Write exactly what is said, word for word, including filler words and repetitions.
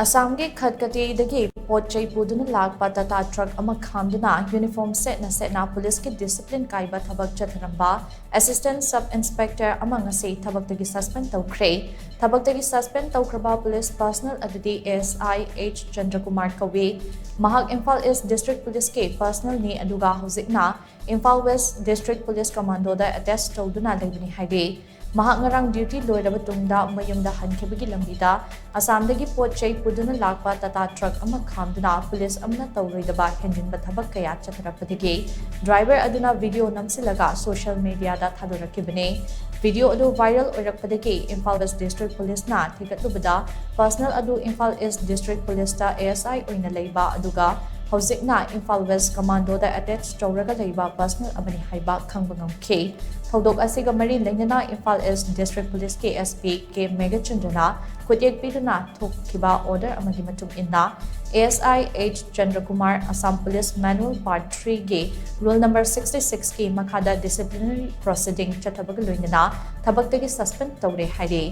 ꯑꯁꯥꯝꯒꯤ ꯈꯠꯀꯇꯤꯗꯒꯤ ꯄꯣꯠ ꯆꯩ ꯄꯨꯗꯨꯅ ꯂꯥꯛꯄ ꯇꯥꯇꯥ ꯇ꯭ꯔꯛ ꯑꯃ ꯈꯥꯝꯗꯨꯅ ꯌꯨꯅꯤꯐꯣꯔꯝ ꯁꯦꯠꯅ ꯁꯦꯠꯅ ꯄꯨꯂꯤꯁꯀꯤ ꯗꯤꯁꯤꯄ꯭ꯂꯤꯟ ꯀꯥꯏꯕ ꯊꯕꯛ ꯆꯠꯊꯔꯝꯕ ꯑꯦꯁꯤꯁꯇꯦꯟꯠ ꯁꯕ ꯏꯟꯁꯄꯦꯛꯇꯔ ꯑꯃ ꯉꯁꯤ ꯊꯕꯛꯇꯒꯤ ꯁꯁꯄꯦꯟ ꯇꯧꯈ꯭ꯔꯦ꯫ ꯊꯕꯛꯇꯒꯤ ꯁꯁꯄꯦꯟ ꯇꯧꯈ꯭ꯔꯕ ꯄꯨꯂꯤꯁ ꯄꯔꯁꯅꯦꯜ ꯑꯗꯨꯗꯤ ꯑꯦ ꯑꯦꯁ ꯑꯥꯏ ꯑꯩꯆ ꯆꯟꯗ꯭ꯔꯀꯨꯃꯥꯔ ꯀꯧꯏ꯫ ꯃꯍꯥꯛ ꯏꯝꯐꯥꯜ ꯏꯁ ꯗꯤꯁꯇ꯭ꯔꯤꯛ ꯄꯨꯂꯤꯁꯀꯤ ꯄꯔꯁꯅꯦꯜꯅꯤ, ꯑꯗꯨꯒ ꯍꯧꯖꯤꯛꯅ ꯏꯝꯐꯥꯜ ꯋꯦꯁ ꯗꯤꯁꯇ꯭ꯔꯤꯛ ꯄꯨꯂꯤꯁ ꯀꯃꯥꯟꯗꯣꯗ ꯑꯦꯇꯦꯆ ꯇꯧꯗꯨꯅ ꯂꯩꯕꯅꯤ ꯍꯥꯏꯔꯤ꯫ ꯃꯍꯥꯛ ꯉꯔꯥꯡ ꯗ꯭ꯌꯨꯇꯤ ꯂꯣꯏꯔꯕ ꯇꯨꯡꯗ ꯃꯌꯨꯝꯗ ꯍꯟꯈꯤꯕꯒꯤ ꯂꯝꯕꯤꯗ ꯑꯁꯥꯝꯗꯒꯤ ꯄꯣꯠ ꯆꯩ ꯄꯨꯗꯨꯅ ꯂꯥꯛꯄ ꯇꯥꯇꯥ ꯇ꯭ꯔꯛ ꯑꯃ ꯈꯥꯝꯗꯨꯅ ꯄꯨꯂꯤꯁ ꯑꯃꯅ ꯇꯧꯔꯣꯏꯗꯕ ꯍꯦꯟꯖꯤꯟꯕ ꯊꯕꯛ ꯀꯌꯥ ꯆꯠꯊꯔꯛꯄꯗꯒꯤ ꯗ꯭ꯔꯥꯏꯚꯔ ꯑꯗꯨꯅ ꯚꯤꯗꯤꯑꯣ ꯅꯝꯁꯤꯜꯂꯒ ꯁꯣꯁꯤꯌꯦꯜ ꯃꯤꯗꯤꯌꯥꯗ ꯊꯥꯗꯣꯔꯛꯈꯤꯕꯅꯤ꯫ ꯚꯤꯗꯤꯑꯣ ꯑꯗꯨ ꯚꯥꯏꯔꯦꯜ ꯑꯣꯏꯔꯛꯄꯗꯒꯤ ꯏꯝꯐꯥꯜ ꯋꯦꯁ ꯗꯤꯁꯇ꯭ꯔꯤꯛ ꯄꯨꯂꯤꯁꯅ ꯊꯤꯒꯠꯂꯨꯕꯗ ꯄꯔꯁꯅꯦꯜ ꯑꯗꯨ ꯏꯝꯐꯥꯜ ꯏꯁ ꯗꯤꯁꯇ꯭ꯔꯤꯛ ꯄꯨꯂꯤꯁꯇ ꯑꯦ ꯑꯦꯁ ꯑꯥꯏ ꯑꯣꯏꯅ ꯂꯩꯕ, ꯑꯗꯨꯒ ꯍꯧꯖꯤꯛꯅ ꯏꯝꯐꯥꯜ ꯋꯦꯁ ꯀꯃꯥꯟꯗꯣꯗ ꯑꯦꯇꯦꯆ ꯇꯧꯔꯒ ꯂꯩꯕ ꯄꯔꯁꯅꯦꯜ ꯑꯃꯅꯤ ꯍꯥꯏꯕ ꯈꯪꯕ ꯉꯝꯈꯤ꯫ ꯊꯧꯗꯣꯛ ꯑꯁꯤꯒ ꯃꯔꯤ ꯂꯩꯅꯅ ꯏꯝꯐꯥꯜ ꯏꯁ ꯗꯤꯁꯇ꯭ꯔꯤꯛ ꯄꯨꯂꯤꯁꯀꯤ ꯑꯦꯁ ꯄꯤ ꯀꯦ ꯃꯦꯘꯆꯟꯗ꯭ꯔꯅ ꯈꯨꯠꯌꯦꯛ ꯄꯤꯗꯨꯅ ꯊꯣꯛꯈꯤꯕ ꯑꯣꯔꯗꯔ ꯑꯃꯒꯤ ꯃꯇꯨꯡ ꯏꯟꯅ A S I H Chandrakumar Assam police manual part ꯊ꯭ꯔꯤꯒꯤ ꯔꯨꯜ ꯅꯝꯕꯔ ꯁꯤꯛꯁꯇꯤ ꯁꯤꯛꯁꯀꯤ ꯃꯈꯥꯗ ꯗꯤꯁꯤꯄ꯭ꯂꯤꯅꯔꯤ ꯄ꯭ꯔꯣꯁꯤꯗꯤꯡ ꯆꯠꯊꯕꯒ ꯂꯣꯏꯅꯅ ꯊꯕꯛꯇꯒꯤ ꯁꯁꯄꯦꯟ ꯇꯧꯔꯦ ꯍꯥꯏꯔꯤ꯫